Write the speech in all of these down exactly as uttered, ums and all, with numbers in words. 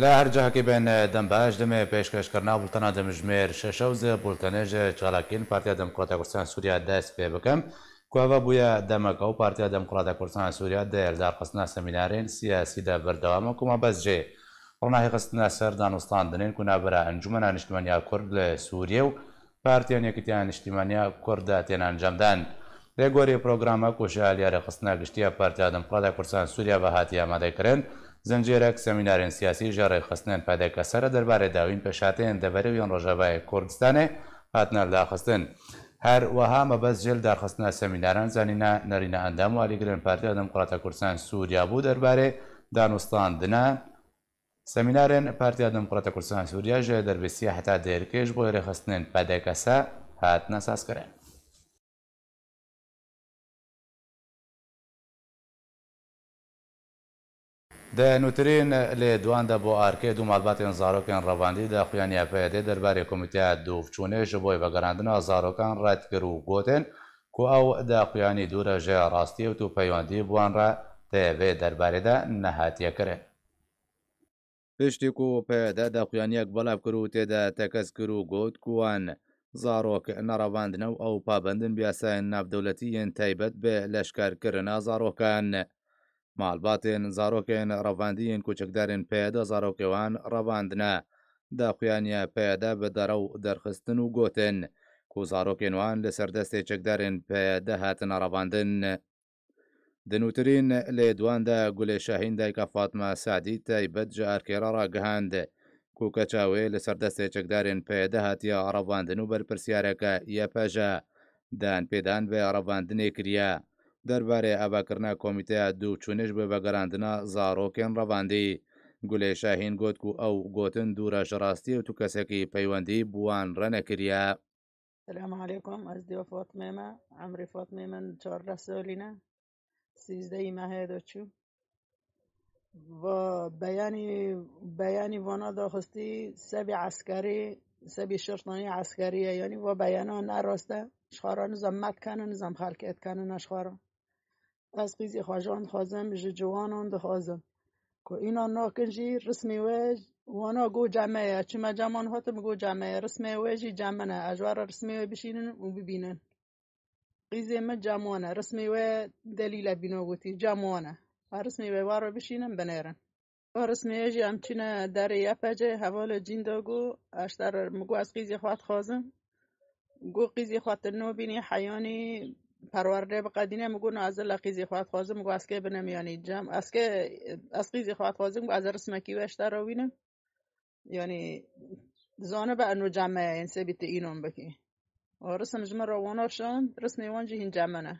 Li her cihekî bên, dem baş, demê pêşkêşkirina bultena demjimêr şeş û zê bultenê ji çalakiyên Partiya Demokrata Kurdistan Sûriya dest pê bikim, ku eve bûye demek ew Partiya Demokrata Kurdistan Sûriya di li darxistina semînarên siyasî de berdewam e, ku mabest jê ronahî xistine ser danûstandinên ku navbera Encûmena Niştimaniya Kurd li Sûriyê û Partiyên Yekîtiya Niştimaniya Kurd de tên encamdan. Lê gorî programa ku ji aliyê rêxistina giştî ya Partiya Demokrata Kurdistan Sûriya ve hatiye amadekirin, zincîrek semînarên siyasî ji rêxistinên P D K S re derbarê dawîn pêşhateyên deverê û yên Rojavayê Kurdistanê hatine lidarxistin. Her wiha mebest ji lidarxistina semînaran zanîna nerîna endam û alîgirên Partiya Demokrata Kurdistan Sûriya bû derbarê danûstandina Semînarên Partiya Demokrata Kurdistan Sûriya ji derbêsiya heta dêrikê ji bo rêxistinên P D K S hatine sazkirin. Di nûtirîn lê duan de bo arkê du malbatên zarokên revandî daxuyaniya P Y D derbarê Komîteya Dûvçûnê ji bo vegerandina zarokan red kir û gotin ku ew daxuyanî dûr e ji rastiyê û tu peywendî bi wan re di vê derbarê de nehatiye kirin. Piştî ku P Y D daxuyaniyek belav kir û tê de tekez kir û got ku wan zarok nerevandine û ew pabendin bi yasayên navdewletî yên taybet bi leşkerkirina zarokan. Malbatên zarokên revandî yên ku çekdarên P Y D zarokê wan revandine, daxuyaniya P Y D bi derew derxistin û gotin ku zarokên wan li ser destê çekdarên P Y D hatine revandin. Di nûtirîn lê duan de Gulê Şahîn dayika Fatma Sadî taybet ji arkê re ragihand ku keça wê li ser destê çekdarên P Y D hatiye revandin û berpirsiyareke Y P J danpêdan vê revandinê kiriye. Derbarê avakirina Komîteya Dûvçûnê ji bo vegerandina zarokên revandî, Gulê Şahîn got ku ew gotin dûr e ji rastiyê û tu kesekî peywendî bi wan re nekiriye. Selamu aleykum, ez diyo Fatmê me. Emrê Fatmê min çardeh salî ne. Sîzdehî mehê de çû. Va beyanî, beyanî vana daxistî sebî eskerî, sebî şirtanî eskerî ye. Yanî va beyana ne rast e. Ji xwe re nizam me dikene, nizam xelkê dikene, ne ji xwe re. Ez qîzê xwe jan dixwazim, ji ciwanan dixwazim ku înan nakin jî rismê wê wana go cem me ye. Çima ceman hatim go cem me ye. Rismê wê jî cem min e. Ez ji we re rismê wê bişînin û bibînin. Qîzê min cem wan e. Rismê wê delîl e bîna gotî. Cem wan e. Ez rismê wê we re bişînin binêrin. Rismê jî em çûne derê Y P C'ê hevalê Cînda got, ez ji te re, min got, ez qîzê xwe dixwazim. Got, qîzê xwe tu nabînî, heyanî perwerdê biqedîne. Min got, na, ez zila qîzê xwe dixwazim. Min got, ez kê binim, yanî cem, ez kê, ez qîzê xwe dixwazim. Got, ez ê rismekî wê ji te re wînim. Yanî zanibe eno cem me ye, yên sebî tu înan bikî. Û risim ji min re wana şand, rismê wan jî hîn cem min e.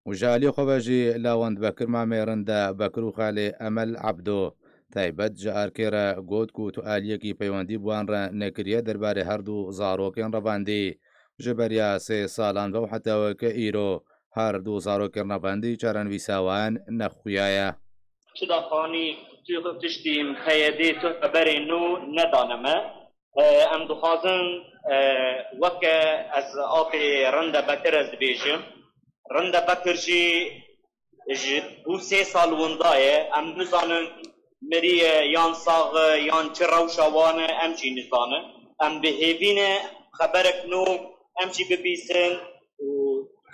Û ji alî xwe ve jî Lawend Bekir Mamê Rinde Bekir û xalê Emel Ebdo taybet ji arkê re got ku tu aliyekî peywendî bi wan re nekiriye derbarê her du zarokên revandî. Ji beriya sê salan ve û heta weke îro her du zarokên revandî çarenivîsa wan nexuya ye. Çi daxanî tu tiştî P Y D tu xeberê nû nedane me. E, em dixwazin, e, weke ez apê Rinde Bekir ez dibêjim. Rinde Bekir jî ji bo sê sal winda ye. Em nizanin miriye yan sax e, yan çi rewşa wan e, em jî nizanin. Em bi hêvî ne xeberek nû em jî bibîsin û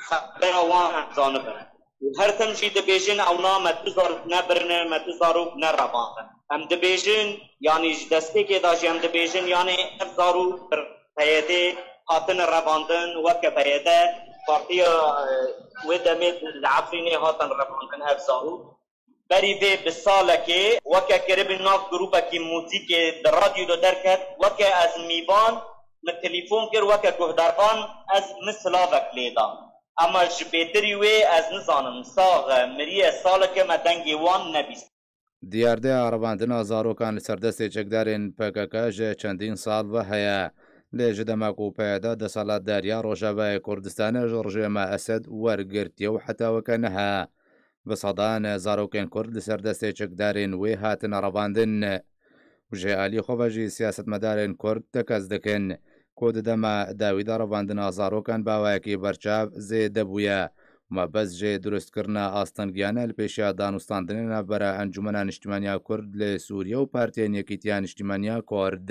xebera wan em zanibin. Û her tim jî dibêjin, ew na me tu zarok nebirine, me tu zarok nerevandin. Em dibêjin, yanî ji destpêkê de jî em dibêjin, yanî ev zarok bi P Y D hatine revandin, weke P Y D partiya, e, wê demê li Efrînê hatin revandin ev zarok. Berî vê bi salekê weke kiribî nav grûpekî muzîkê di radyo de derket, weke ez mîvan, min telefon kir, weke guhdarvan ez min silavek lê da. Ema ji bêtirî wê ez nizanim, sax e, miriye, saleke me dengê wan nebîst. Diyardeya revandina zarokan li ser destê çekdarên P K K ji çendîn sal ve heye. Lê ji dema ku P Y D desthilatdariya Rojavayê Kurdistanê ji rejîma Esed wergirtiye û heta weke niha bi sedan zarokên Kurd li ser destê çekdarên wê hatine revandin. Û ji alî xwe ve jî siyasetmedarên Kurd tekez dikin ku di dema dawî de revandina zarokan bi awayekî berçav zêde bûye mebest jê durustkirina astengiyane li pêşiya danûstandinê navbera Encûmena Niştimaniya Kurd li Sûriye û Partiyên Yekîtiya Niştimaniya Kurd.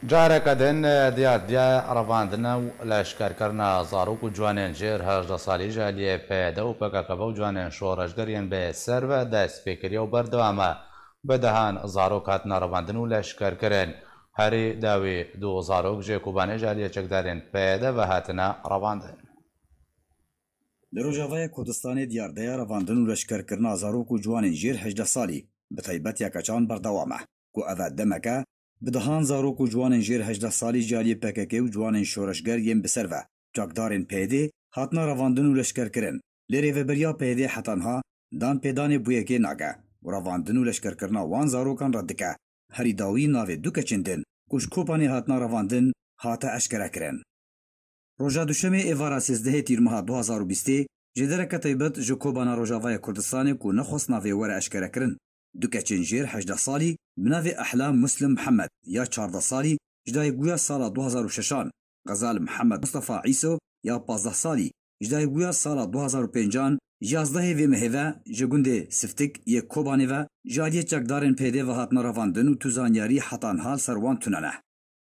Careke din diyar diye revandine û leşkerkirina zarok û ciwanên jêr hejdeh salî ji aliyê P Y D û P K K ve û ciwanên şoreşger yên bi ser ve dest pê kiriye û berdewam e. Bi dehan zarok hatine revandin û leşkerkirin. Herî dawî du zarok jê Kobanê ji aliyê çekdarên P Y D ve hatine revandin. Li Rojavaya Kurdistanê diyardeya revandin û leşkerkirina zarok û ciwanên jêr hejdeh salî bi taybet ya keçan berdewam e, ku ev e demeke bi dehan zarok û ciwanên jêr hejdeh salî ji aliyê P K K û ciwanên şoreşger yên bi ser ve çakdarên P Y D hatine revandin û leşkerkirin. Lê rêveberiya P Y D heta niha danpêdanê bûyekê nake û revandin û leşkerkirina wan zarokan red dike. Herî dawî navê du keçên din ku ji Kobanê hatine revandin hate eşkerekirin. Roja Duşemê êvara sêzdehê Tîrmeha du hazar û bîstê jêdereke taybet ji Kobana Rojavaya Kurdistanê ku nexwest navê were eşkerekirin, du keçên jêr hejdeh salî bi navê Ehlam Muslim Mihemed ya çardeh salî ji dayikbûya sala du hazar û şeşan, Xezal Mihemed Mustafa Îso ya pazdeh salî ji dayikbûya sala du hazar û pêncan, yazdehê vê mehê ve ji gundê Siftik yê Kobanê ve ji aliyê çekdarên P Y D ve hatine revandin û tu zanyarî heta niha li ser wan tune ne.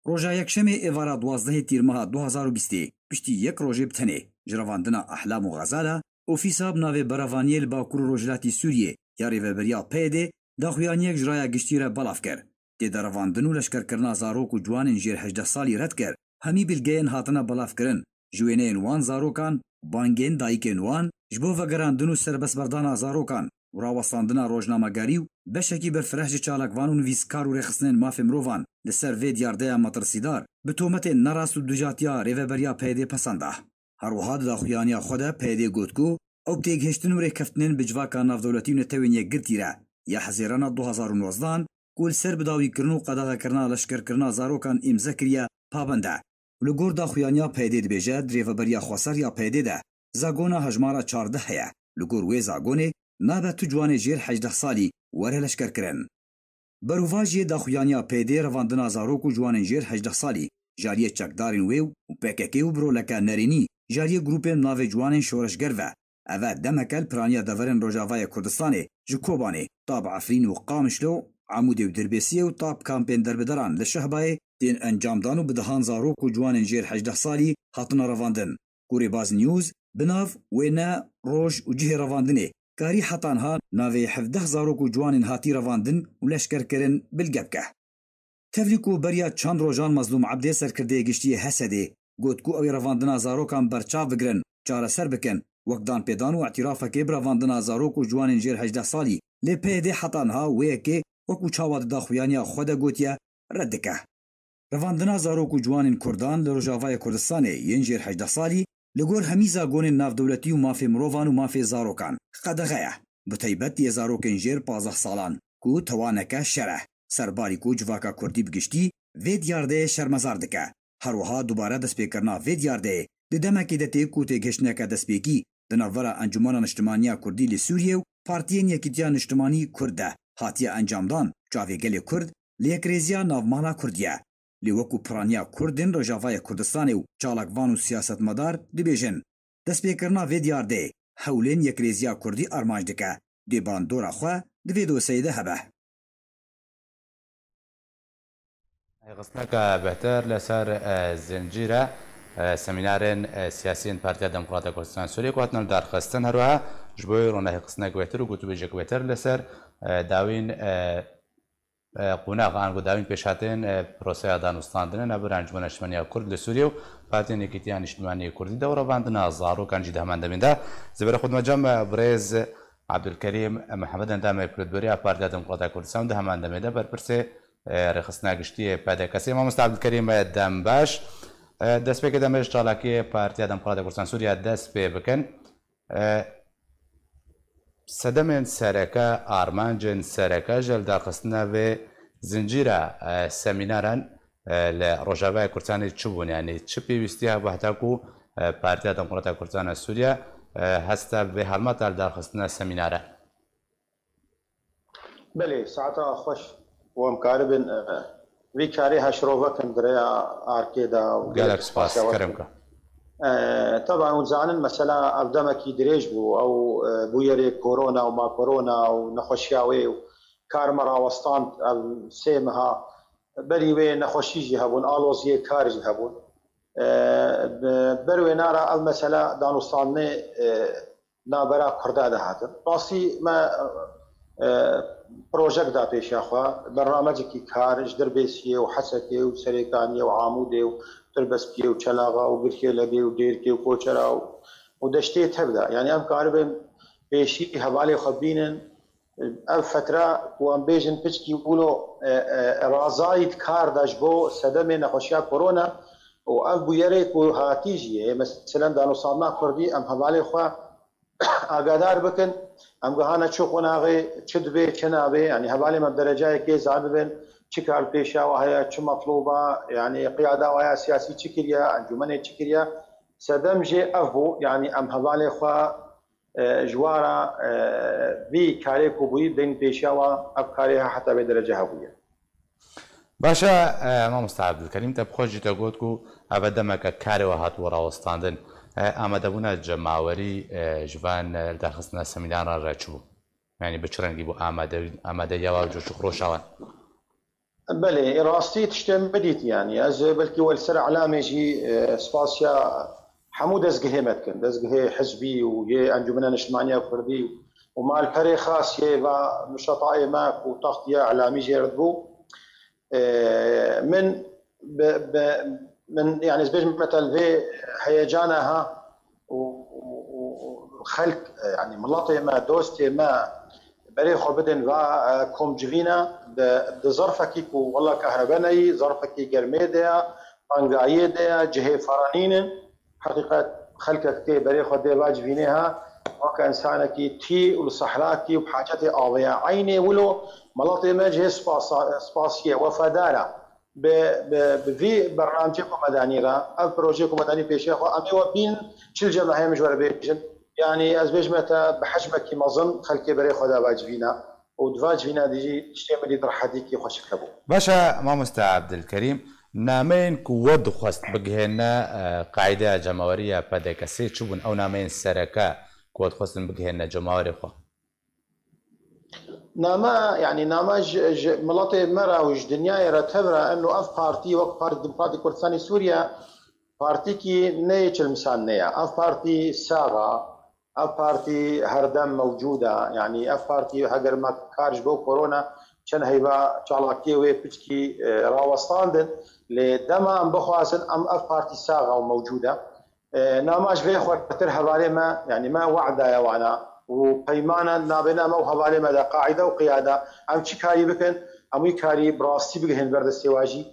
Roja Yekşemê êvara duwazdehê Tîrmeha du hazar û bîstê, piştî yek rojê bi tenê, ji revandina Ehlam û Xezala, ofîsa bi navê Berevaniyê li Bakur û Rojhilatî Sûriyê ya Rêveberiya P Y D daxuyaniyek ji raya giştî re belav kir. Tê de revandin û leşkerkirina zarok û ciwanên jêr hejdeh salî red kir, hemî bilgeyên hatine belavkirin, ji wêneyên wan zarokan, bangên dayikên wan, ji bo vegerandin û serbestberdana zarokan û rawestandina rojnamegerî û beşekî berfireh ji çalakvan û nivîskar û rêxistinên mafê mirovan li ser vê diyardeya metirsîdar bi tometên nerast û dijatiya rêveberiya P Y D pesend da. Her wiha di daxuyaniya xwe de P Y D got ku ew bi têgihiştin û rêkeftinên bi civaka navdewletî û Netewên Yekgirtî re ya Hezêrana du hazar û nozdehan ku li ser bidawîkirin û qedexekirina leşkerkirina zarokan îmze kiriye, pabend e. Li gor daxuyaniya P Y D dibêje, di rêveberiya xweser ya P Y D de zagona hejmara çardeh heye. Li gor wê zagonê nabe tu ciwanê jêr hejdeh salî were leşkerkirin. Berovajiyê daxuyaniya P Y D revandina zarok û ciwanên jêr hejdeh salî ji aliyê çekdarên wê û P K K û biroleke nerênî ji aliyê grûpên navê ciwanên şoreşger ve. Ev e demeke li piraniya deverên Rojavayê Kurdistanê ji Kobanê, ta bi Efrîn û Qamişlo, Amûdê û Dirbêsiyê û ta bi kampên derbederan li Şehbayê tên encamdan û bi dehan zarok û ciwanên jêr hejdeh salî hatine revandin. Ku Rêbaz News bi nav, wêne, roj û cihê revandinê karî heta niha navê hevdeh zarok û ciwanên hatî revandin û leşkerkirin bilge bike. Tevlî ku beriya çend rojan Mezlûm Ebdê, serkirdeyê giştî yê H S D'ê, got ku ew ê revandina zarokan berçav bigirin, çareser bikin, wek danpêdan û îtirafekê bi revandina zarok û ciwanên jêr hejdeh salî, lê P Y D heta niha wê yekê wekû çawa di daxuyaniya xwe de gotiye, red dike. Revandina zarok û ciwanên Kurdan li Rojavayê Kurdistanê yên jêr hejdeh salî li gor hemî zagonên navdewletî û mafê mirovan û mafê zarokan qedexe ye. Bi taybet yê zarokên jêr pazdeh salan ku tewaneke şer e, ser barî ku civaka Kurdî bi giştî vê diyardeyê şermezar dike. Her wiha dubare destpêkirina vê diyardeyê di demekê de tê ku têgihiştineke destpêkî di navbera Encûmena Niştimanî ya Kurdî li Sûriyê û Partiyên Yekîtiya Niştimanî Kurd de hatiye encamdan, çavê gelê Kurd li yekrêziya navmala Kurdî ye. Lê wekû piraniya Kurdên Rojavayê Kurdistanê û çalakvan û siyasetmedar dibêjin, destpêkirina vê diyardeyê hewlên yekrêziya Kurdî armanc dike, dê bandora xwe di vê dosyeyê de hebe. Rêxistineke bêhtir li ser, e, zincîre, e, semînarên, e, siyasî yên Partiya Demokrata Kurdistan Sûriyê ku hatine lidarxistin, her wiha ji bo rûnehêxistineke bêhtir û gotûbêjeke bêhtir li ser, e, dawîn, e, e, qonax an ku dawîn pêşhatên, e, proseya danûstandinê navbera Encûmena Niştimanî ya Kurd li Sûriyê û Partiyên Yekîtiya Niştimanî Kurdî de û revandina zarokan jî di heman demê de. Zêbere xwe dime cem, e, birêz Abdulkerîm Mihemed, endamê Polîtbûroya Partiya Demokrata Kurdistan, di heman demê de berpirsê, e, rêxistina giştî yê P D K'ê. Mamoste Abdulkerîm, e, dem baş. E, destpêkê demê ji çalakiyê Partiya Demokrata Kurdistan Sûriye dest pê bikin. E, sedemên sereke, armancên sereke ji lidarxistina vê zincîra, e, semînaran, e, li Rojavayê Kurdistanê çi bûn? Yanî çi pêwîstî hebû heta ku, e, Partiya Demokrata Kurdistan a Sûriye, e, hesta bi vê helmeta lidarxistina semînare? Belê, saeta xweş û em karibin, e, vî karê heşrovekin di rêya arkê de û gelek spas, kerem ke. E, teba hûn zanin mesela ev demekî dirêj bû, ew, e, bûyerê korona û ma korona û nexweşiya wê û kar me rawestand, ev sê meha berî wê nexweşî jî hebûn, aloziyê kar jî hebûn. E, bi-, ber wê nara ev mesela danûstandinê, e, navbera Kurda de hatin. Rastî me, e, projek da pêşiya xwe, bernamecekî kar ji Dirbêsiyê û Hesekê û Serêkaniyê û Amûdê û Tirbespiyê û Çelaxa û Girkêlegê û Dêrkê û Koçera û, û deştê tev de. Yanî em karibin pêşî hevalê xwe bînin. Ev fetra ku em bêjin piçkî wilo, e, e, razayî di kar de ji bo sedemê nexweşiya korona û ev bûyerê ku hatî jî ye. Meselen danûstandina Kurdî em hevalê xwe agadar bikin. Em gihane çi qonaxê, çi dibê, çi nabê. Yanî hevalê me bi derecayekê zanibin çi kar pêşiya we heye, çi metloba, yanî qiyada we ya siyasî çi kiriye, encûmenê çi kiriye. Sedem jê ev bû, yanî em hevalê xwe, e, ji wara, e, vî karê ku bûyî bên pêşiya we ev karê ha heta vê derece hebûye. Baş e, e, mamosta Ebdulkerîm, te bi xwe jî te got ku ev demeke karê we hatiye rawestandin. E, amadebûna cemawerî, e, ji van, e, lidarxistina semînaran re çi bû? Yanî bi çi rengî bû amade-, amadeya wan, coş û xroşa wan? Belê, rastî tiştê min dît, yanî ez belkî we li ser elamê jî, e, spasiya hemû dezgehê me dikin, dezgehê hizbî û yê Encûmena Niştimaniya Kurdî û malperê xas yê va nuşetayê me ku taxtiya elamî jê re dibû. E, min bi, bi, min, yanî ez bêjim, me te li vê heyecana ha û, û, û, û xelk, e, yanî miletê me, dostê me berê xwe bidin va, e, komcivîna di, di zerfekî ku wela kehrebe neyî, zerfekî germê de ya, tengayê de ya, cihê ferenîn in. Heqîqet xelkek tê berê xwe dê va civînê ha, weke însanekî tî û li sehra tî û bi hacetê avê ye. Eynê wilo miletê me cihê spasa-, spasiyê, wefadar e. Bi, bi, bi vî bernamcê ku me danî re, ev projeyê ku me danî pêşiya xwe, em ê we bînin çil cem heye min ji we re bêjin. Yanî ez bêjime te bi hecmekî mezin xelkê berê xwe de va civîna û di va civîna de jî tiştê min dît rehetîkî xweşik hebû. Baş e, mamoste Ebdilkerîm, nameyên ku we dixwest bigihêne, e, qaideya cemawerî ya P D K sê çi bûn? Ew nameyên sereke ku we dixwestin bigihêne cemawerê xwe? Name, yanî name ji, ji miletê me re û ji dinyayê re tev re, eno ev partî wek Partî Demokratîk Kurdistanê Sûriye, partîkî neyê çilmisan neye. Ev partî sax e, ev partî herdem mewcûd e. Yanî ev partî heger me kar ji bo korona çend heyva çalakiyê wê piçkî, e, rawestandin. Lê dema em bixwazin, em ev partî sax e û mewcûd e. E, nama ji vê xurtir hevalê me, yanî me we'd daye wana û peymana nabêna me û hevalê me de, qaîde û qiyada, em çi karî bikin, em wî karî bi rastî bigihên ber destê wa jî.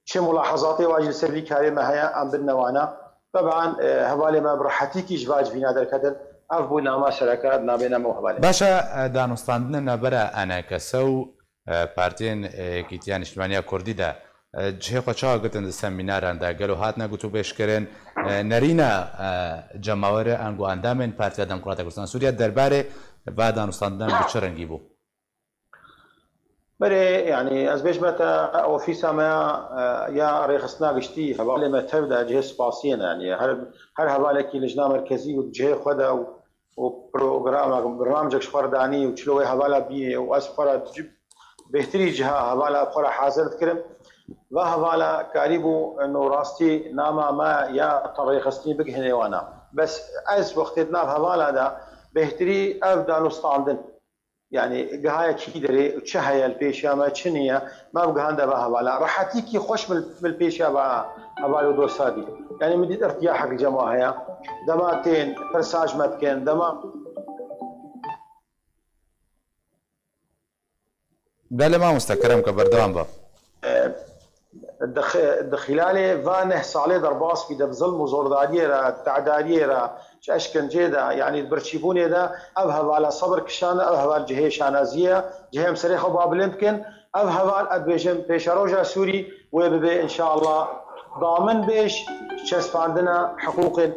Çi mulahazatê wa jî li ser vî karê me heye, em bidine wana. Teban, e, hevalê me bi rehetîkî ji va civîna derketin. Ev bû nama sereke nabêna me û hevalê me. Baş e, e, danûstandinê navbera E N K S û e, partiyên, e, Yekîtiya Niştimaniya Kurdî de, e, cihê xwe çawa girtin di semînaran de? Gelo hatine gotûbêjkirin? E, nerîna, e, cemawerê ango endamên Partiya Demokrata Kurdistan Sûriye derbarê va danûstandinan bi çi rengî bû? Berê, yanî ez bêjime te, ofîsa me ya, e, ya rêxistina giştî, hevalê me tev de cihê spasiyê ne. Yanî her, her hevalekî lijna merkezî û cihê xwe de û û programek, bernamecek ji xwe re danî û çilo wê hevala bînê û ez xwe re di bêhtirî ciha hevala xwe re hazir dikirim. Va hevala karîbû, no rastî nama me ya terêxistinî bigihênê wana. Bes ez wextê di nav hevala de bêhtirî ev danûstandin. Yanî gihaye kî derê, çi heye li pêşiya me, çi niye, me bigihande va hevala. Rehetîkî xweş min, min pêşiya va heval û dosta dî. Yanî min dît irtiyahek li cem wa heye. Dema tên, pirsa ji me dikin, dema Belê mamoste, kerem ke berdewam be. E, di xi-, di xîlalê va neh salê derbas bî de bi zilm û zordariyê re, te'dariyê re, ji eşkencê de, yanî di birçîbûnê de, ev hevala sebir kişane, ev heval cihê şanaziyê ye, cihê em serê xwe ba bilind kin, ev heval, ez dibêjim, pêşeroja Sûrî wê bibe, înşallah, damin bêj, çespandina hiqûqên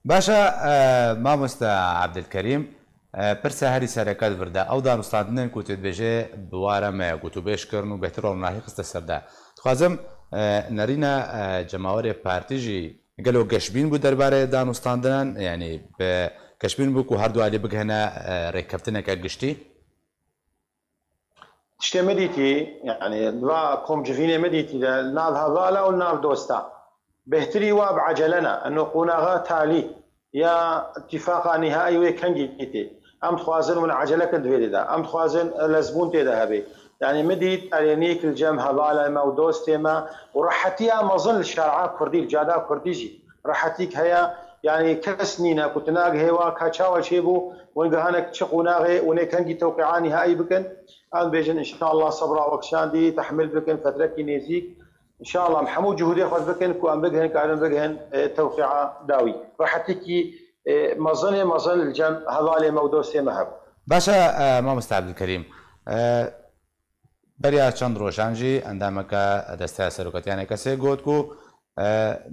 Baş e, e, mamoste Ebdilkerîm, e, pirsa herî sereke di vir de, ew danûstandinên ku tu dibêjê bi wara me gotûbêj kirin û bêhtir ronahî xiste ser de. Dixwazim, e, nerîna, e, cemawerê partî jî Gelo geşbîn bû derbarê danûstandinan, yanî bi geşbîn bû ku her du alî bigihine, e, rêkeftineke giştî? Tiştê min dîtî, yanî va komcivînê min dîtî de nav hevala û nav dosta. Bêhtirî wa bi ecele ne. Eno qonaxa talî ya îtîfaqa nîhaî wê kengî tê. Em dixwazin hûn ecele kin di vê dê de. Em dixwazin lezbûn tê de hebe. Yanî min dît erênîk li cem hevalê me û dostê me û rehetiya mezin li şer'a kurdî, li cihada kurdî jî rehetîk heye. Yanî kes nîne ku tu nagihê wa ka çawa çêbû, hûn gihane çi qonaxê, hûn ê kengî tewqîa nîhaî bikin. Em bêjin, înşallah sebra we kişandî, tehmil bikin, fetrekî nêzîk. Înşallah em hemû cihûdê xwe bikin ku em bigihin, karin bigihin, e, tewqîa dawî. Rehetîkî, e, mezinê mezin li cem hevalê me û dostê me hebû. Baş e, e, mamoste Ebdulkerîm. E, beriya çend rojan jî endameke Desteya Serokatiya N K S got ku, e,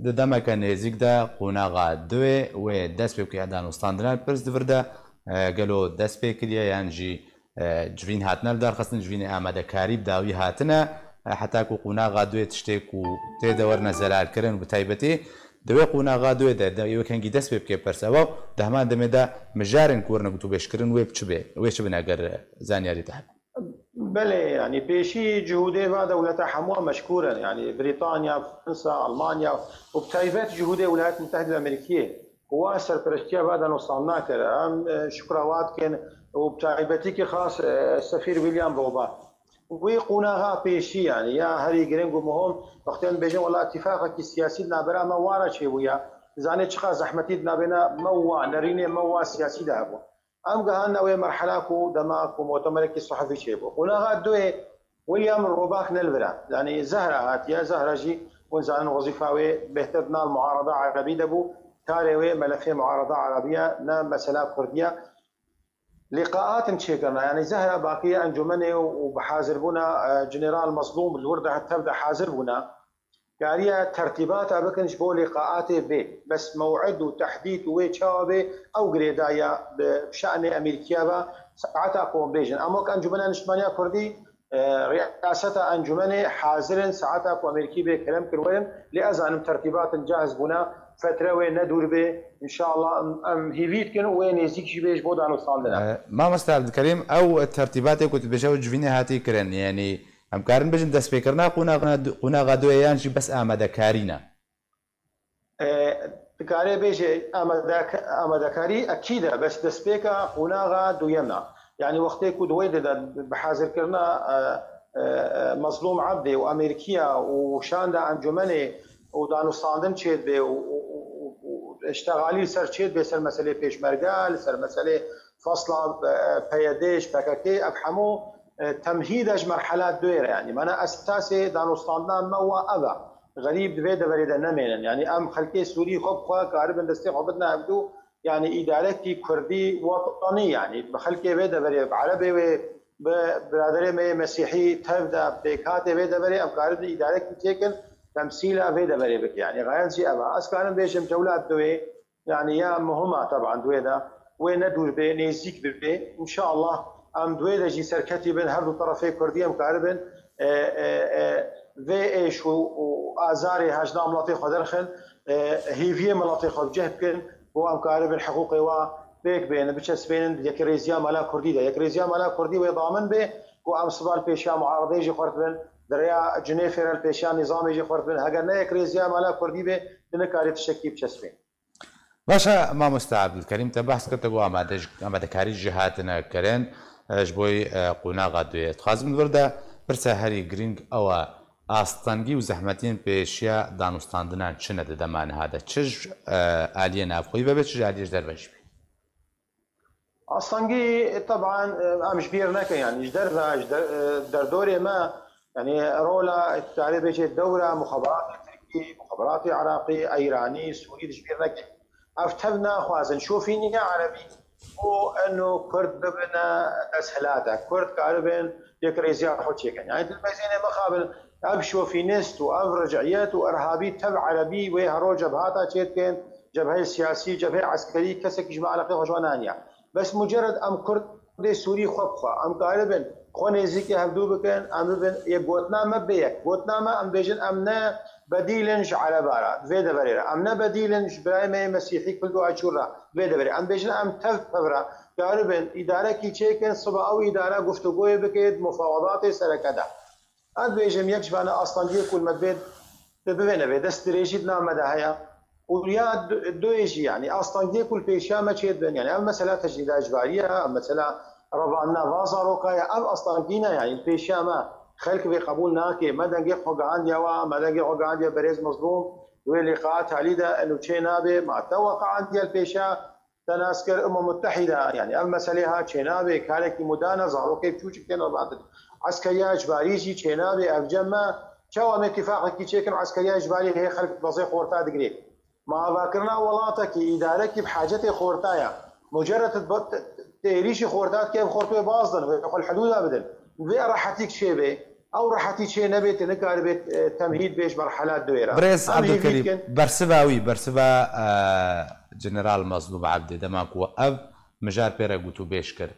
di demeke nêzîk de qonaxa duê wê dest pê bike ya danûstandina li pirs di vir de, e, gelo dest pê kiriye yan jî, e, civîn hatine lidarxistin, civînê amadekarî bi dawî hatine, e, heta ku qonaxa duê tiştê ku tê de werine zelalkirin, bi taybetî di wê qonaxa duê de, de wê kengî dest pê bike pirs ew e, di heman demê de mijarên ku werine gotûbêjkirin wê bi çi bê, wê çi bin eger zanyarî te hebe? Belê, yanî pêşî cihûdê va dewleta hemû meşkûr in, yanî Brîtanya, Fransa, Almanya û bi taybet cihûdê Wilayet Mutehedî Amerîkiyê ku wa serpereştiya va danûstandina kir. Em, e, şukra wa dikin û bi taybetî ki xas, e, Sefîr William Roba. Wê qonaxa pêşî, yanî ya herî giring û muhim, wextê em dibêjin wela îtîfaqekî siyasî di navbera me wa re çêbûya, dizanê çiqas zehmetî di navbêna me wa, nerînê me wa siyasî de hebû. Em gihane wê merhela ku dema ku mutemerekî sihefî çêbû. Qonaxa duê William Robak ne li vir e. Yanî Zehra hatiye, Zehra jî hûn zanin wezîfa wê bêhtir di nav muarada erebî de bû. Karê wê melefê muarada erebî ye, ne mesela kurdî ye. Lîqaat in çêkirina, yanî Zehra bakiye encûmenê û, û bi hazirbûna, e, General Mezlûm li wir de tev de hazir bûne. Kariye tertîbata bikin ji bo lîqaatê bê. Bes mew'id û tehdîd û wê çawa bê, ew girêdaya bi şanê Amerîkiya ve. Saeta ku em bêjin, em wek Encûmena Niştimaniya Kurdî, e, riyaseta encûmenê hazir in, saeta ku Amerîkî bê kerem kir werin, lê ez zanim tertîbatin cahiz bûne, fetre wê ne dûr bê. Înşallah em, em hîvî dikin û wê nêzîk jî bê ji bo danûstandina. E, mamoste Ebdulkerîm, ew tertîbatê ku tu dibêje ew civînê hatî kirin, yanî em karin bêjin destpêkirina qonaxa, qonaxa duê yan jî bes amadekarî ne? E, dikarê bêje amadek-, amadekarî ekîd e, bes destpêka qonaxa duyem e. Yanî wextê ku di wê de, de bi hazirkirina, e, e, e, Mezlûm Ebdê û Amerîkiya û şanda encûmenê û danûstandin çêdibe û, û, û, û, û iştexalî li ser çêdibe, ser meselê pêşmerge, li ser meselê fasla, e, P Y D ji P K K, ev hemû, e, temhîd e ji merhela duê re. Yanî mana esasê danûstandina me wa ev e. Xerîb di vê deverê de nemênin. Yanî em xelkê Sûrî xwe bi xwe karibin destê xwe bidine hevdû, yanî îdarekî kurdî wetanî, yanî bi xelkê vê deverê, bi erebê wê, bi biraderê me yê mesîhî tev de pêkhatê vê deverê em karibin îdarekî çêkin, temsîla vê deverê bike. Yanî xayent jî ev e. Ez karim bêjim cewla duê, yanî ya muhim e teban duê de, wê ne dûr bê, nêzîk bibê. Înşallah em duê de jî serketî bin, her du terefê kurdî em karibin, e, e, e, vê êş û, û azarê hejna miletê xwe derxin, e, hêviyê miletê xwe bi cih bikin, ku em karibin hiqûqê wa pêk bênin, biçesipênin di yekrêziya mala kurdî de. Yekrêziya mala kurdî wê damin bê, ku em siba li pêşiya muaredeyê jî xurt bin, di rêya Cinêfê re li pêşiya nîzamê jî xurt bin. Heger ne yekrêziya mala kurdî bê, tu nikarî tiştekî biçesipî. Baş e, mamoste Ebdulkerîm, te behs kir, te got amade-, amadekarî jî hatine kirin, e, ji bo, e, qonaxa duê. Dixwazim li vir de pirsa herî girîng ew e, astengî û zehmetiyên pêşiya danûstandinan çi ne di dema niha de? Çi ji, e, aliyê navxweyî ve be, çi ji aliyê ji derve jî be? Astengî, teban, em ji bîr nekin, yanî ji derve, ji der-, derdorê me, yanî rola, karê bêjê dewra muxeberatê tirkî, muxeberatê iraqî, eyranî, sûrî di ji bîr nekin. Ev tev naxwazin. Şofîniya erebî ku eno kurd bibine desthilata, kurd karibin yekrêziya xwe çêkin. Yanî televîzyonê mixabin, ev şofînist û ev riciyet û irhabî tev erebî wê hero cebhata çêdikin, cebheyê siyasî, cebheyê eskerî, kesekî ji me eleqeyê xwe ji wan naniya. Bes mucerred em kurd Kurdê Sûrî xwe bi xwe. Em karibin xwe nêzîkî hevdû bikin, em bibin yek gotina me bê yek. Gotina me em bêjin em ne bedîl in ji Ereba re, vê deverê re. Em ne bedîl in ji birayê me yê Mesîhî Kurd û Aşûr re, vê deverê. Em bêjin em tev tev re karibin îdarekî çêkin, siba ew îdare guftûgoyê bike di mufawedatê sereke de. Ez dibêjim yek ji vane astengiyê ku li me divê, tu bivê nevê, dest dirêjî di nav me de heye. Û ya du-, duyê jî, yanî astengiyê ku li pêşiya me çêdibin, yanî ev mesela tecrîda icbarî ye, ev mesela revandina va zaroka ye, ev astengî ne, yanî li pêşiya me xelk vê qebûl nake. Me dengê xwe gihandiya wa, me dengê xwe gihandiya berêz Mezlûm, di wê lîqaa talî de, eno çê nabe, ma te weqeandiye li pêşiya te nas kir Umem Mutehîde, yanî ev meselê ha çênabê, karekî mudane, zarokê biçûçik tên revandin. Eskeriya icbarî jî çênabê, ev cem me, çawa em îtîfaqekî çêkin, eskeriya icbarî hê xelk dibezê xorta digirê. Ma avakirina welatekî, îdarekî bi hacetê xorta ye. Mucerred bi-, te êrîşî xorta dike, ev xort wê bazdin, wê xwe li hidûda bidin. Vê rehetîk çêbê. Ew rehetî çê nebê, tu nikaribê, e, temhîd bê ji merhela duê re. Birêz Em hêvî Ebdulkerîm, dikin. bersiva wî, bersiva, e, General Mezlûm Ebdê, dema ku ev mijar pê re gotûbêj kir,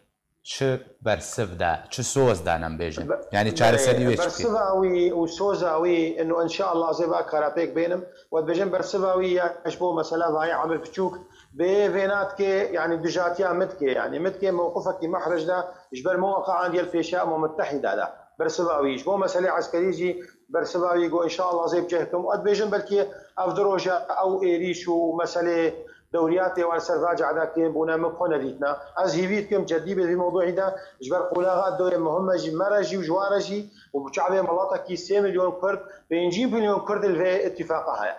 çi bersiv da, çi soz da, em bêjin? Be-, Yanî çareserî belê, wê çi bê? bersiva wî û soza wî, ino înşallah ez ê va kara pêk bênim, we dibêjin bersiva wî ya ji bo mesela vayê Emir Piçûk, bê vêna dike, yanî dijatiya min dike, yanî min dike mewqifekî mehric de, ji ber min weqeandiye li pêşiya Umem Mutehîde de. Bersiva wî, ji bo meselê eskerî jî bersiva wî got, înşallah zê bi cih kim. Ez dibêjim belkî ev du roja ew êrîş û meselê dewriyatê wan li ser va cehda kirin bûne, min xwe nedîtine. Ez hîvî dikim cedî bê vî mewduî de, ji ber qolaxa doyê muhim e jî, me re jî û ji wan re jî û bi çavê miletekî sê milyon Kurd, pêncî milyon Kurd li vê îtîfaqa heye.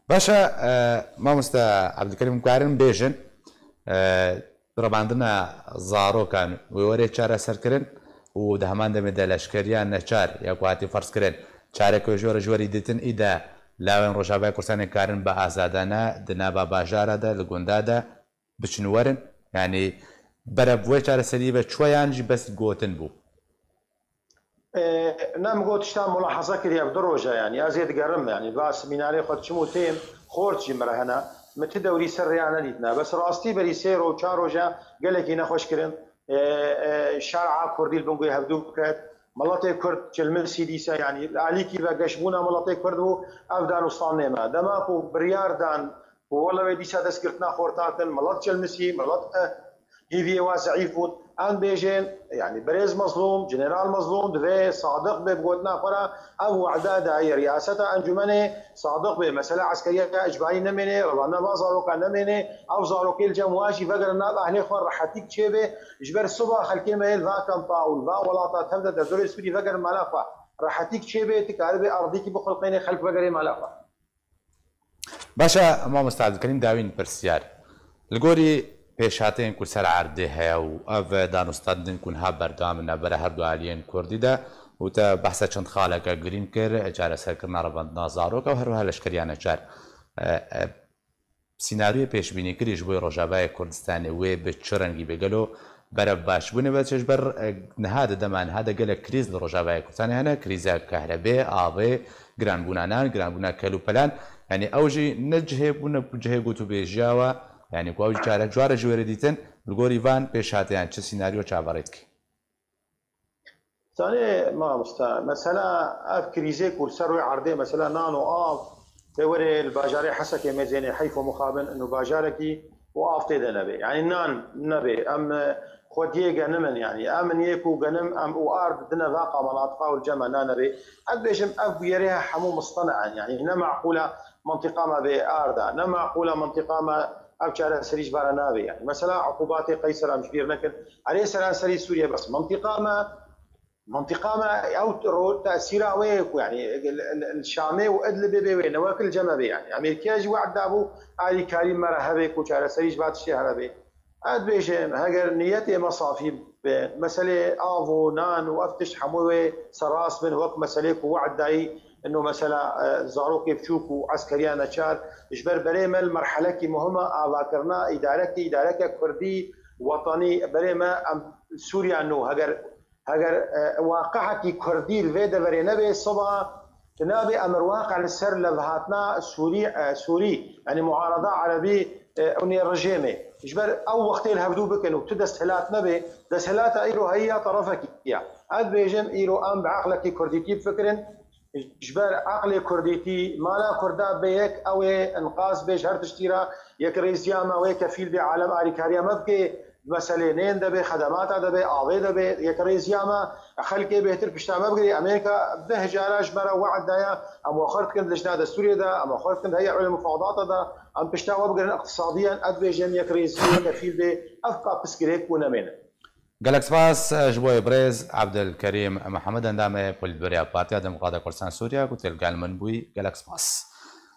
Baş e, e, mamoste Ebdulkerîm, karin bêjin, e, revandina zarokan wê were çareserkirin û di heman demê de leşkeriya neçar ya ku hatî ferzkirin, çareke ji were ji werî dîtin, î de lawên Rojavayê Kurdistanê karin bi azadane di nava bajara de, li gunda de biçin werin? Yanî berev wê çareserî ve çi ye yan jî bes gotin bû? E, ne, min got tişta mulahaza kiriye bi du roja, yanî ez ê digerim, yanî va semînarê xwe diçim û têm, xort jî min re hene. Min ti dewrî ser rêya nedîtine. Bes rastî berî sê roj, çar roja gelekî nexweş kirin. E, e, şer'a Kurdî li bin guhê hevdû ket. Miletê Kurd çilmisî dîse, yanî li alîkî ve geşbûna miletê Kurd bû, ev danûstanê me. Dema ku biryar dan ku wele wê dîsa destgirtina xorta kin, milet çilmisî, milet, e, hîviyê wa zeîf bûn. Em bêjên, yanî birêz Mezlûm, General Mezlûm divê sadiq bê bi gotina xwe re, ev wehda dayê riyaseta encûmenê sadiq bê. Mesela eskeriya icbarî nemêne, revandina va zaroka nemêne, ev zarokê li cem wa jî vegerin nav ehlê xwe, rehetîk çêbê. Ji ber siba xelkê me yê li va kampa û li va welata tev de derdorê Sûrî vegerin mala xwe. Rehetîk çêbê, tu karibê erdîkî bixulqênê, xelk vegerê mala xwe. Baş e, mamoste Ebdulkerîm, dawîn pirsyar. Li gorî pêşhateyên ku ser erdê heye û ev danûstandin ku niha berdewam in navbera her du aliyên Kurdî de û te behsa çend xaleke girîng kir, çareserkirina revandina zarok û her wiha leşkeriya neçar. E, e, sînaryoyê pêşbînîkirî ji bo Rojavayê Kurdistanê wê bi çi rengî be? Gelo berev baş bûne ve çi ji ber, e, niha di dema niha de gelek krîz li Rojavayê Kurdistanê hene, krîza kahrebê, avê, giranbûna nan, giranbûna kel û pelan. Yanî ew jî ne cihê bûne ku cihê gotûbêjiya we, yanî ku ew jî çare, ji were ji wêrê dîtin, li gorî van pêşhateyan çi sînaryo çaverê dike? Zanê mamoste, mesela ev krîzê ku li ser rûyê erdê, mesela nan û av, tê werê li bajarê Hesekê mêzênê heyf û mixabin û bajarekî û av tê de nebe. Yanî nan nebe. Em, e, xwediyê genim in, yanî em in yê ku genim em û ard dine vaqa menatiqa û li cem me nan nebe. Ez dibêjim ev bûyerê hemû mustene'en, yanî ne meqûl e mentiqa me bê arda, ne meqûl e mentiqa me ev çareserî ji bara nabe. Yanî mesela uqubatê Qeyser em ji bîr nekin. Erê seranserî Sûriye bes mentiqa me, mentiqa me ew ro-, tesîra wê ye ku, yanî, li, li, li Şamê û Idlibê bê wê, ne wek li cem me bê, yanî. Amerîkaya jî we'd dabû, alîkarî me re hebe ku çareserî ji va tiştê hebe bê. Ez dibêjim, heger niyetê me safî be, meselê av û nan û ev tişt hemû wê serrast bin, wek meselê ku we'd dayî, ino mesela, e, zarokê biçûk û eskeriya neçar, ji ber berê me li merhelekî muhim e, avakirina îdarekê, îdareke kurdî, wetanî, berê me em Sûriya nû, heger Heger, e, waqihekî kurdî li vê deverê nebê, siba tu nabê emir waqe li ser levhatina Sûrî, e, Sûrî, yanî muarada erebî e, ew nê rejêmê, ji ber ew wextê li hevdû bikin û tu desthilat nebe, desthilata îro heye ya terefekî ye. Ez dibêjim îro em bi eqlekî kurdîtî bifikirin, ji ber eqlê kurdîtî, mana kurda bê yek, ew ê inqaz bê ji her tiştî re, yekrêziya me wê kefîl bê alem alîkariya me bike, meselê nên de bê, xedemata de bê, avê de bê, yekrêziya me, xelkê bêhtir pişta me bigirê. Amerîka deh cara ji me re we'd daye, em we xurt dikin di lijna destûrê de, em we xurt dikin di heya ew mufawadata de, em pişta we bigirin iqtisadiyan, ez dibêjim yekrêziyê kefîl bê, ev ka pirsgirêk û nemêne. Gelek spas ji bo birêz Abdulkerîm Mihemed, endamê Polîtbûroya Partiya Demokrata Kurdistan Sûriye ku tê li gel min bûyî. Gelek spas.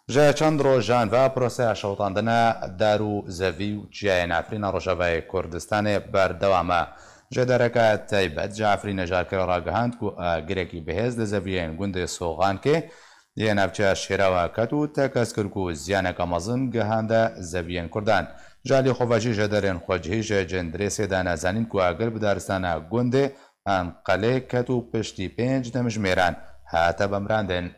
Ji çend rojan ve proseya şewitandina dar û zevî û çiyayên Efrîna Rojavayê Kurdistanê berdewam e. Jêdereke taybet ji Efrînê ji Arkerê ragihand ku agirekî bihêz li zeviyên gundê Soxankê yê navçeya Şêrawa ket û tekez kir ku ziyaneke mezin gihande zeviyên Kurdan. Ji alî xwe ve jî jêderên xwecihî ji Cindirêsê dane zanîn ku agir bi daristana gundê Enqelê ket û piştî pênc demjimêran hate vemirandin.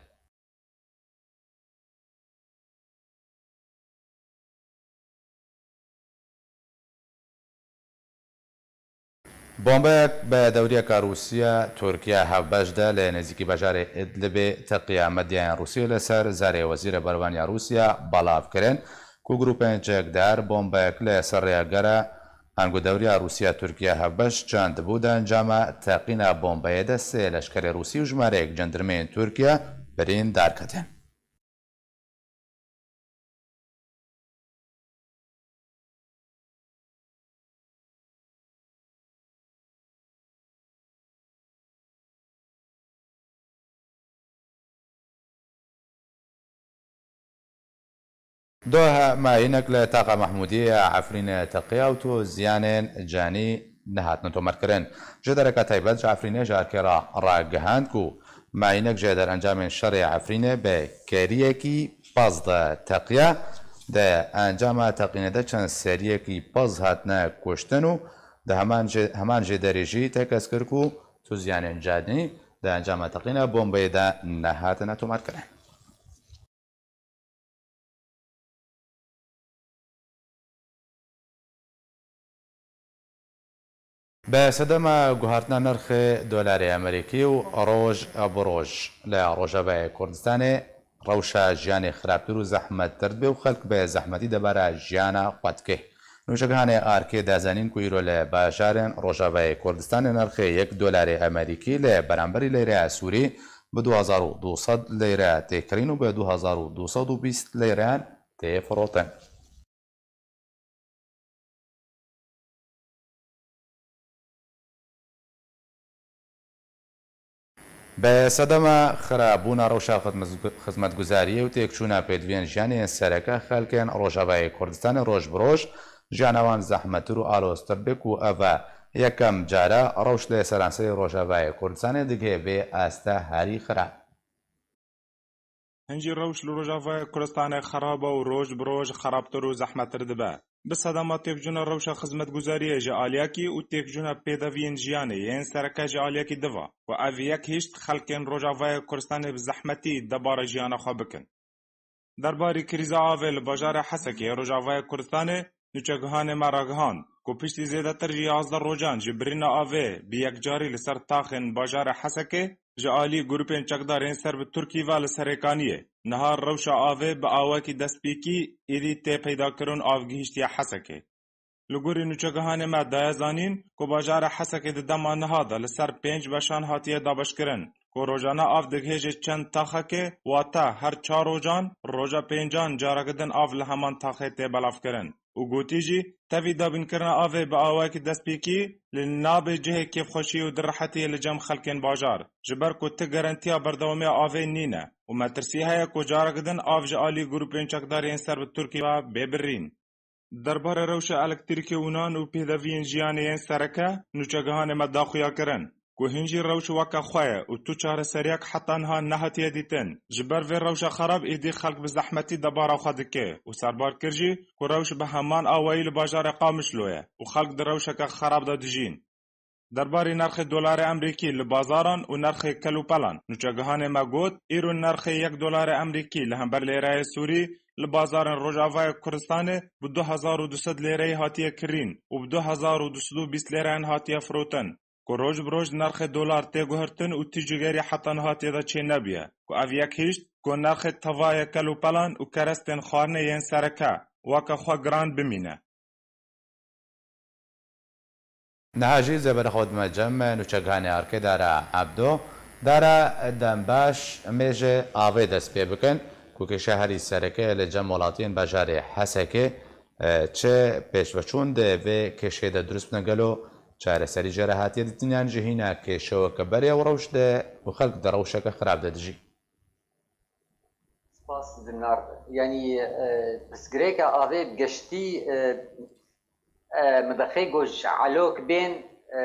Bombeyek bi dewriyeka Rûsya Tirkiye hevbeş de li nêzîkî bajarê Idlibê teqiya. Medyayên Rûsiyê li ser zarê Wezîrê Bervan ya Rûsya belav kirin ku grûpên çekdar bombeyek li ser rêya gera ango dewriya Rûsya Tirkiye hevbeş çandibû, di encama teqîna bombeyê de sê leşkerê Rûsî û jimareyek cendirmeyên Tirkiye birîndar ketin. Doha me hînek li taqa Mehmûdiyê ya Efrînê teqiya û tu ziyanên canî nehatine tomarkirin. Ji dereka taybet ji Efrînê ji Arkê re ragihand ku me hînek jê derencamên şerê Efrînê bi keriyekî pez de teqiya. Di encama teqînê de çend seriyekî pez hatine kuştin û di heman jê, heman jê derê jî tekez kir ku tu ziyanên canî di encama teqîna bombeyê de nehatine tomarkirin. Bi sedema guhartina nirxê dolarê Amerîkî û roj bi roj li Rojavayê Kurdistanê rewşa jiyanê xirabtir û zehmettir dibe û xelk bi zehmetî debara jiyana xwe dike. Nûçegihanê Arkê da zanîn ku îro li bajarên Rojavayê Kurdistanê nirxê yek dolarê Amerîkî li beramberî leyreya Sûrî bi du hezar û du sed leyre tê kirîn û bi du hezar û du sed û bîst leyreyan tê firotin. Bi sedema xirabûna rewşa xizmet-, xizmetguzariyê û têkçûna pêdiviyên jiyanê yên sereke xelkên Rojavayê Kurdistanê roj bi roj jiyana wan zehmettir û aloztir dibe ku ev e yekem cara rewş li seranserê Rojavayê Kurdistanê digihê vê asta herî xirab. Hin jî rewş li Rojavayê Kurdistanê xerab e û roj bi roj xerabtir û zehmettir dibe. Bi sedema têkçûna rewşa xizmetguzariyê ji aliyekî û têkçûna pêdeviyên jiyanê yên sereke ji aliyekî diva ku ev yek hişt xelkên Rojavayê Kurdistanê bi zehmetî debara jiyana xwe bikin. Derbarê krîza avê li bajarê Hesekê yê Rojavayê Kurdistanê, nûçegihanê me ragihand ku piştî zêdetir ji yazdeh rojan ji birîna avê bi yekcarî li ser taxên bajarê Hesekê ji alî grûpên çekdar yên ser bi Tirkî ve li Serêkaniyê, niha rewşa avê bi awakî destpêkî êdî tê peydakirin û av gihîştiye Hesekê. Li gorî nûçegihanê me daye zanîn ku bajarê Hesekê di dema niha de li ser pênc beşan hatiye dabeşkirin ku rojane av digihêje çend taxekê, wate her çar rojan, roja pêncan careke din av li heman taxê tê belavkirin. Û gotî jî, tevî dabînkirina avê bi awayekî destpêkî li nabe cihê kêfxweşî û di rehetiyê li cem xelkên bajar, ji ber ku ti garantiya berdewamiya avê nîne û metirsî heye ku careke din av ji alî grûpên çekdar yên ser bi Tirkî ve bê birîn. Derbarê rewşa elektrîkê û nan û pêdeviyên jiyanê yên sereke, nûçegihanê me daxuya kirin ku hin jî rewş weke xwe ye û tu çareseriyek heta niha nehatiye dîtin. Ji ber vê rewşa xerab êdî xelk bi zehmetî debara xwe dike û serbar kir jî ku rewş bi heman awayî li bajarê Qamişlo ye û xelk di rewşeke xerab de dijîn. Derbarê nirxê dolarê Emrîkî li bazaran û nirxê kel û pelan, nûçegihanê me got, îro nirxê yek dolarê Emrîkî li hember lêreyê Sûrî li bazarên Rojavayê Kurdistanê bi du hezar û du sed lêreyî hatiye kirîn û bi du hezar û du sed û bîst lêreyan hatiye firotin. Ku roj bi roj nirxê dolar tê guhertin û tî cîgerî heta niha tê de çênebûye, ku ev yek hişt ku nirxê tevayê kelopelan û kerestên xwarinê yên sereke weke xwe giran bimîne. Niha jî zêberê xwe dime cem nûçegihanê Arkê Dara Ebdo. Dara, dem baş, em ê ji avê dest pê bikin, ku kêşa herî sereke li cem welatiyên bajarê Hesekê, e, çi pêşveçûn di vê kêşê de dirust bûne gelo? Çareserî jê re hatiye dîtin yan jî hîna kêşeweke berê ew rewş de û xelk di rewşeke xirab de dijî? Spas Dilnar. Yanî, e, pirsgirêka avê bi geştî, e, e, min dixê ku ji Elok bên, e,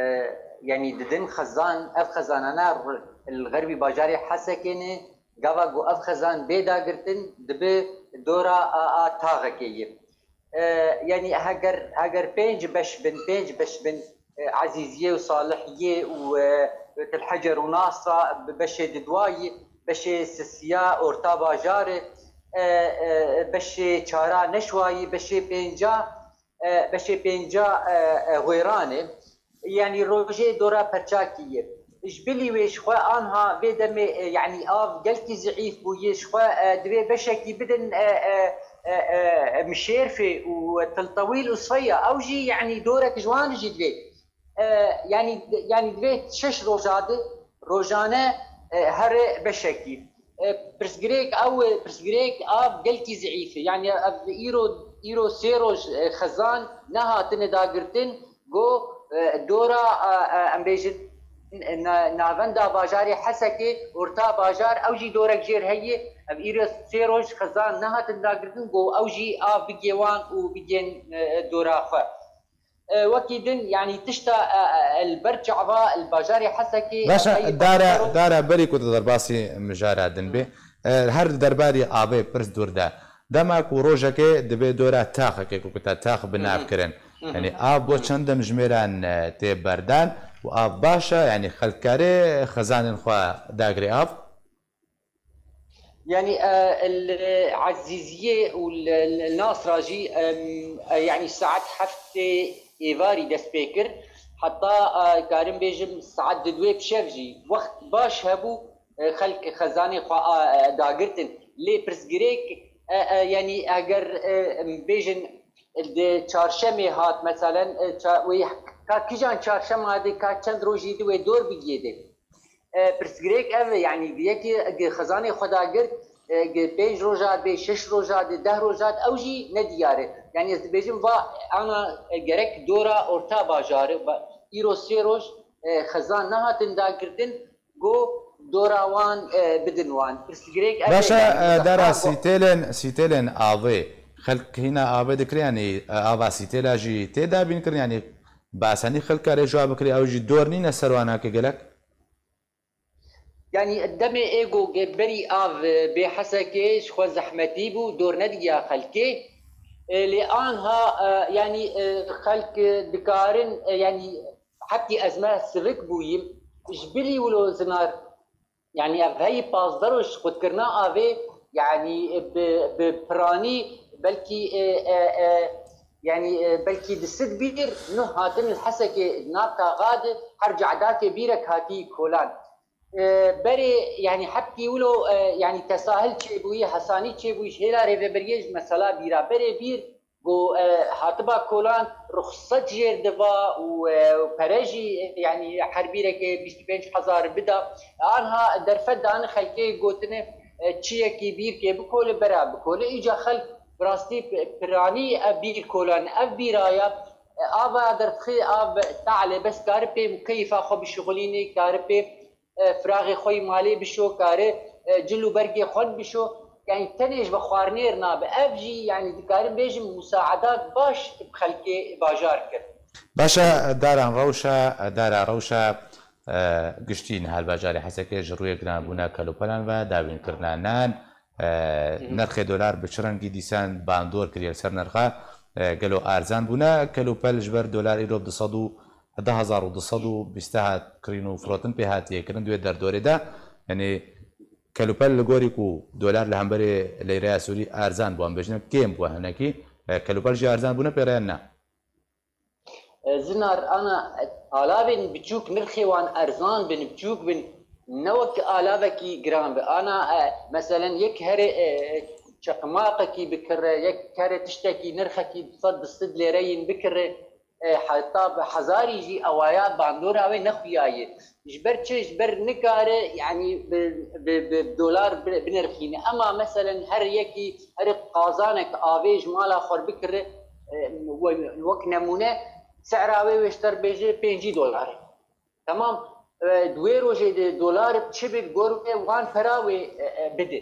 yanî didin xezan, ev xezanana r-, li xerbî bajarê Hesekê ne, gava ku ev xezan bê dagirtin, dibe dora a, a taxekê ye. E, yanî heger, heger pênc beş bin, pênc beş bin, e, Ezîziyê û Salihiyê û, e, Til Hecer û Nasra, bi beşê didwayî, beşê sisiya orta bajarê, e, e, beşê çara neşwayî, beşê pênca, e, beşê pênca, e, e, Hwêranê. Yanî rojê dora perçakî ye. Ji bilî wê ji xwe anha vê demê, e, yanî av gelkî zîîf bûye, ji xwe, e, divê beşekî bidin, e, e, e, e, Mişêrfê û Til Tewîl û Sifeya. Ew jî yanî dorek ji wan jî divê. E, yanî, yanî divê şeş roja de, rojane, e, here beşekî. E, pirsgirêk ew e, pirsgirêk av gelkî zîîf e. Yanî ev îro, îro sê roj, e, xezan nehatine dagirtin, go, e, dora, e, e, em bêjin, na-, navenda bajarê Hesekê, orta bajar, ew jî dorek jêr heye. Ev îro sê roj xezan nehatin dagirtin, go ew jî av bigê wan û bigên, e, dora xwe. E, wekî din, yanî tişta, e, e, li ber çava, li bajarê Hesekê, Baş e, e, heyî dara, xebatero. Dara berî ku tu derbasî mijara din bê, e, her di derbarî avê pirs dûr de. Dema ku rojekê dibê dora taxekê ku kuta tax bi nav kirin. Yanî av bo çend demjimêran, e, tê berdan û av baş e, yanî xelk kare xezanên xwe dagirê av? Yanî, e, li Ezîziyê û li, li Nasra jî, em, e, yanî saet heftê êvarî dest pê kir. Heta, e, karim bêjim saet di duê bi şev jî wext baş hebû, e, xelk xezanê xwe, a, e, dagirtin. Lê pirsgirêk, e, e, yanî eger, e, em bêjin di çarşemê hat, meselen, e, ça-, wê ka kijan çarşema de, ka çend rojî de wê dor bigiyê de. E, pirsgirêk ev e, yanî yekî gi xezanê xwe dagirt, e, gi pênc roja dibê, şeş roja di, deh roja di, ew jî nediyar e. Yanî ez dibêjim va ana, e, gerek dora orta bajarê, ba-, îro sê roj, e, xezan nehatin dagirtin, go dora wan, e, bidin wan. Pirsgirêk ev e, Baş e, yanî e, dara ha, go- sîtêlên, sîtêlên avê, xelk hîna avê dikir, yanî, e, ava sîtêla jî tê dabîn kirin, yanî bi asanî xelk kare ji wa bikirê, ew jî dor nîne ser wan heke gelek? Yanî demê ê ku berî av, e, bê Hesekê ji xwe zehmetî bû, dor nedigiya xelkê. E, lê anha, e, yanî, e, xelk, e, dikarin, e, yanî heptî ez me sivik bûyî. Ji bilî wilo zinar, yanî ev heyî pazdeh roj xwedkirina avê, yanî, e, bi, bi piranî belkî, e, e, e, yanî, e, belkî di sed bîr nuh hatin li Hesekê nav taxa de her cehedakê bîrek hatî kolan. E, berê, yanî heptî wilo, e, yanî tesahil çêbûyî, hesanî çêbûyî ji hêla rêveberiyê ji mesela bîra. Berê bîr ku, e, hatiba kolan ruxset jêr diva û, e, pere jî, e, yanî her bîrekê bîst û pênc hezar bida. Anha derfet dane xelkê gotine, e, çi yekî bîrkê bikole bera bikole. Îca xelk bi rastî p-, piranî ev bîr kolan, ev bîraya, e, ava derdixê av talê bes kare pê keyfa xwe bişixulînê, kare pê e, firaxê xwe yî malê bişo, kare, e, cil û bergê xwe bişo. Yanî tenê ji vexwarinê re nabe. Ev jî, yanî dikarim bêjim, musaedat baş bi xelkê bajar kir. Baş e, daran rewşa, dara rewşa, e, giştî niha li bajarê Hesekê ji rûyê giranbûna kelopelan ve dawînkirina nan, e, Hı hı. nirxê dolar bi çi rengî dîsan bandor kiriye li ser nirxa, e, gelo arzan bûne? Kelopel ji ber dolar îro bi du sed û hezar û du sed û bîst hat kirin û firotin pê hatiye kirin di wê derdorê de. Yanî Kelûpel li gorî ku dolar li hemberî leyreya Sûrî erzan bû, em bêjin kêm bû hinekî, e, kelûpel jî erzan bûne pê re yan ne? E, Zinar, ana, e, alavên biçûk nirxê wan erzan bin, biçûk bin, ne wek alavekî giran bi. Ana, e, meselen yek herê, e, çeqmaqekî bikire, yek herê tiştekî nirxekî sed du sed lêreyîn bikire, e, heta bi hezarî jî ewaya bandora wê nexuyaye. Ji ber çi? Ji ber nikare, yanî bi, bi, bi dolar bi-, binirxîne. Ema meselen her yekî, her qazanek avê ji mala xwe bikire, e, we-, wek nemûne, sera wê wê ji te re bêje pêncî dolar e. Temam, e, di wê rojê de dolar çi bi gor wê wan pera wê, e, e, bide.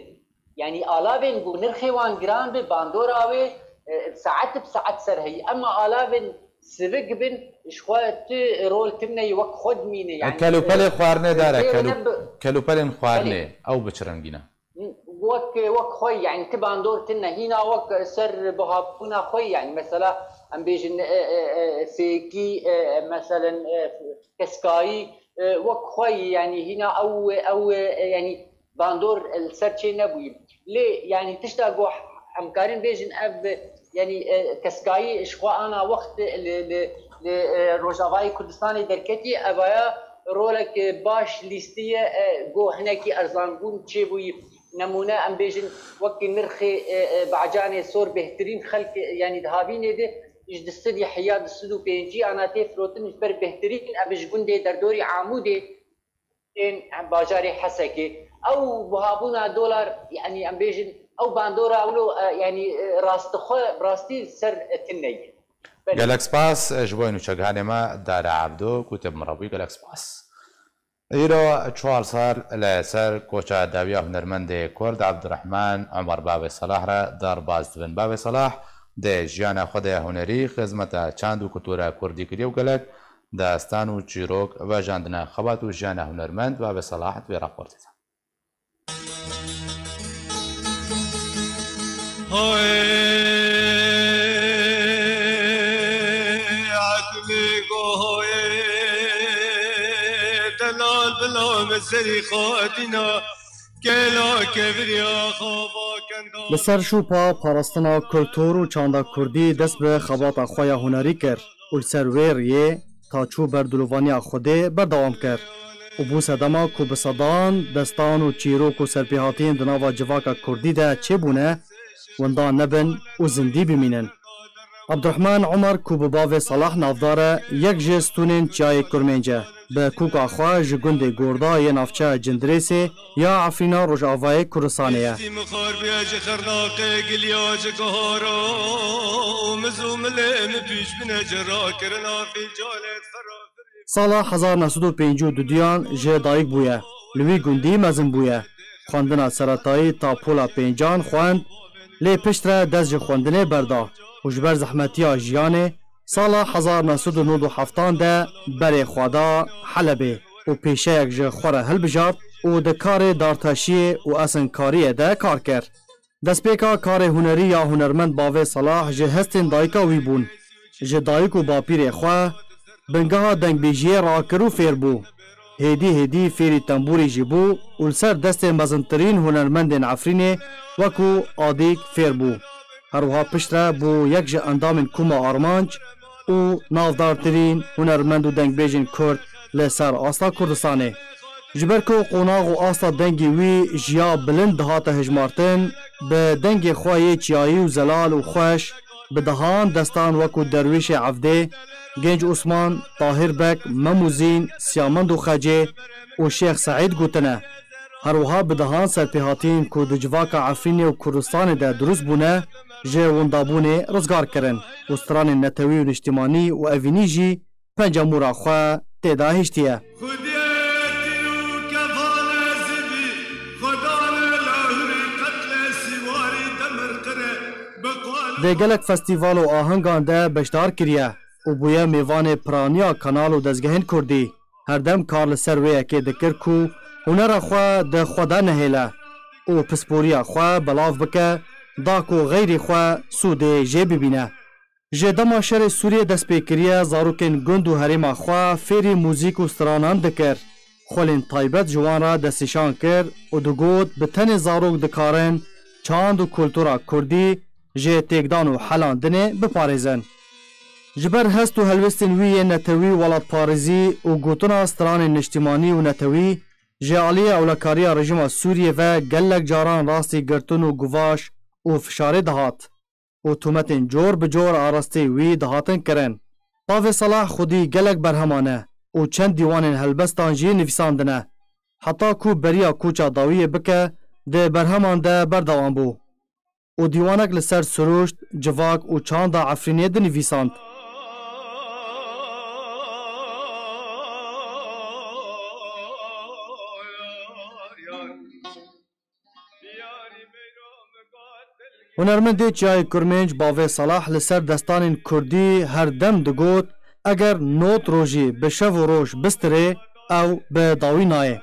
Yanî alavên ku nirxê wan giran bi, bandora wê, e, saet bi saet ser heyî. Ema alavên sivik bin, ji xwe tu rol tune wek xwe dimîne. Yanî, Kelûpelê e, xwarinê dare, rê kelû-, ne bi- kelûpelên xwarinê, Belê. Ew bi çi rengî ne? Wek, wek xwe, yanî ti bandor tune. Hîna wek ser buhabûna xwe, yanî mesela em bêjin, e, e, e, fêkî, e, meselen, e, keskayî, e, wek xwe, yanî hîna ew, ew, e, yanî bandor li ser çê nebûyî. Lê, yanî, tişta ku em karin bêjin, ev, yanî, e, keskayî ji xwe ana wext li, li, li, e, Rojavayê Kurdistanê derketiye, evaya rolek, e, baş lîstiye, e, ku hinekî erzanbûn çêbûyî. Nemûne, em bêjin, wekî nirxê, e, e, bacanê sor bêhtirîn xelk, e, yanî di havînê de ji du sed û heya du sed û pêncî ana tê firotin, ji ber bêhtirîn ev ji gundê derdorî Amûdê. Ên bajarê Hesekê. Ew buhabûna dolar, yanî em bêjin, ew bandora wilo, e, yanî, e, rastixwe, bi rastî ser, e, tune ye. Belê. Gelek spas, e, ji bo nûçegihanê me Dara Ebdo, ku te bi min re bûyî, gelek spas. Îro çar sal li ser koça dawiya hunermendê Kurd Ebdurehman Omer Bavê Salah re derbas dibin. Bavê Salah di jiyana xwe de hunerî, xizmeta çand û kultura kurdî kiriye û gelek destan û çîrok vejandine. Xebat û jiyana hunermend Bavê Salah di vê raportê de. Hay eqlê goyê delal bila min serî xwe dîna. Li ser şûpa parastina kultur û çanda kurdî dest bi xebata xwe ya hunerî kir û li ser wê riyê ta çû ber dilovaniya Xwedê berdewam kir û bû sedema ku bi sedan destan û çîrok û serpêhatiyên di nava civaka kurdî de çêbûne, winda nebin û zindî bimînin. Abdurehman Omer ku bi bavê Salah navdar e, yek ji stûnên çiyayê Kurmênc e. Bi kûka xwe ji gundê Gorda yê navçeya Cindirêsê ya Efrîna Rojavayê Kurdistanê ye. Destî min xwar bûye ji xirnaqê giliya ji gihara û miz û milê min pîç bine ji rakirina fîlcanê ferafirî. Sala hezar neh sed û pêncî û duduyan ji dayik bûye. Li wî gundî mezin bûye. Xwendina seretayî ta pola pêncan xwend, lê piştre dest ji xwendinê berda û ji ber zehmetiya jiyanê sala hezar neh sed û nod û heftan de berê xwe da Helebê û pêşeyek ji xwe re hilbijart û di karê dartaşiyê û esinkariyê de kar kir. Destpêka karê hunerî ya hunermend Bavê Salah ji hestên dayika wî bûn. Ji dayik û bapîrê xwe bingeha dengbêjiyê rakir û fêr bû. Hêdî hêdî fêrî tembûrê jî bû û li ser destê mezintirîn hunermendên Efrînê wekû Adîk fêr bû. Her wiha piştre bû yek ji endamên Koma Armanc û navdartirîn hunermend û dengbêjên Kurd li ser asta Kurdistanê. Ji ber ku qonax û asta dengê wî ji ya bilind dihate hejmartin, bi dengê xwe yê çiyayî û zelal û xweş, bi dehan destan wekû Derwêşê Evdê, Genc Osman, Tahir Bek, Mem û Zîn, Siyamend û Xecê û Şêx Seîd gotine. Her wiha bi dehan serpêhatiyên ku di civaka Efrînê û Kurdistanê de dirust bûne, ji windabûnê rizgar kirin û stranên netewî û niştimanî û evînî jî penca mûra xwe tê de hiştiye. Xwedê tîr û kefane zivî, xwedane lahûrî qetle sîwarî demir qire, bi qal Di gelek festîval û ahengan de beşdar kiriye û bûye mêvanê piraniya kanal û dezgehên kurdî. Her dem kar li ser wê yekê dikir ku hunera xwe di xwe de nehêle û pisporiya xwe belav bike, da ku xeyrî xwe sûdê jê bibîne. Ji dema şerê Sûriyê dest pê kiriye, zarokên gund û herêma xwe fêrî muzîk û stranan dikir. Xwelên taybet ji wan re destnîşan kir û digot, bi tenê zarok dikarin çand û kultura kurdî ji têkdan û helandinê biparêzin. Ji ber hest û helwestên wî yên netewî, welatparêzî û gotina stranên niştimanî û netewî, ji aliyê ewlekariya rejîma Sûriyê ve gelek caran rastî girtin û guvaş û fişarê dihat û tûmetên cor bi cor arasteyî wî dihatin kirin. Bavê Selah xwedî gelek berheman e û çend dîwanên helbestan jî nivîsandine. Heta ku beriya koça dawiyê bike, di berheman de berdewam bû û dîwanek li ser sirûşt, civak û çanda Efrînê dinivîsand. Hunermendê Çiyayê Kurmênc Bavê Selah li ser destanên kurdî her dem digot, eger not rojî bi şev û roj bistirê, ew bi dawî nayê.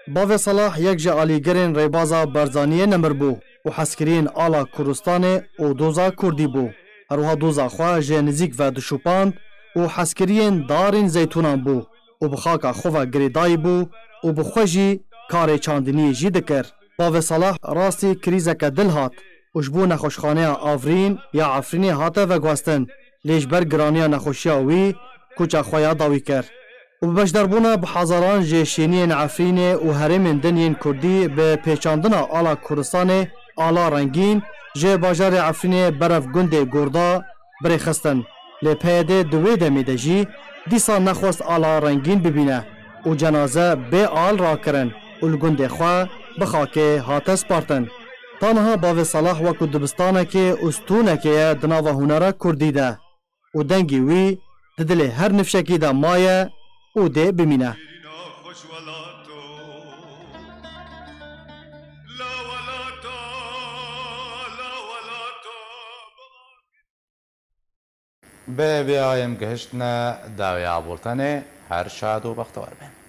Bavê Selah yek ji alîgirên rêbaza Barzaniyê nemir bû û hezkiriyên ala Kurdistanê û doza kurdî bû. Her wiha doza xwe ji nizîk ve dişopand û hezkiriyên darên zeytûnan bû û bi xaka xwe ve girêdayî bû û bi xwe jî karê çandiniyê jî dikir. Bavê Selah rastî krîzeke dil hat û ji bo nexweşxaneya Avrîn ya Efrînê hate veguhestin, lê ji ber giraniya nexweşiya wî koça xwe ya dawî kir û bi beşdarbûna bi hezaran ji şêniyên Efrînê û herêmên din yên kurdî bi pêçandina ala Kurdistanê, ala rengîn, ji bajarê Efrînê berev gundê Gorda birêxistin. Lê P Y D di wê demê de jî dîsa nexwest ala rengîn bibîne û cenaze bê al rakirin û li gundê xwe bi xakê hate spartin. Ta niha Bavê Selah wekû dibistanekê û stûnekê ye di nava hunera kurdî de û dengê wî di dilê her nifşekî de maye û dê bimîne. Bi vê em gihiştine dawiya bultenê, her şad û bextewar bin.